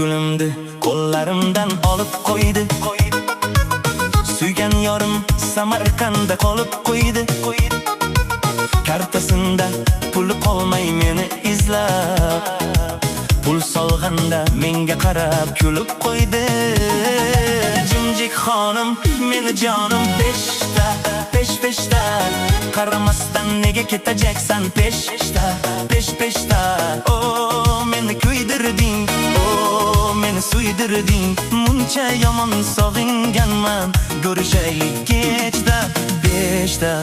Gulimni qo'llarimdan olib qo'ydi. Suygan yorim Samarqandda qolib qo'ydi. Kartasında puli qolmay meni izlab, pul solganda menga qarab kulib qo'ydi. Jimjik xonim, meni jonim, peshta, pesh peshta, qaramasdan nega ketajaksan peshta, pesh peshta. O meni kuydirding, o meni suydirding, muncha yomon sog'inganman, ko'rishaylik kechda 5ta.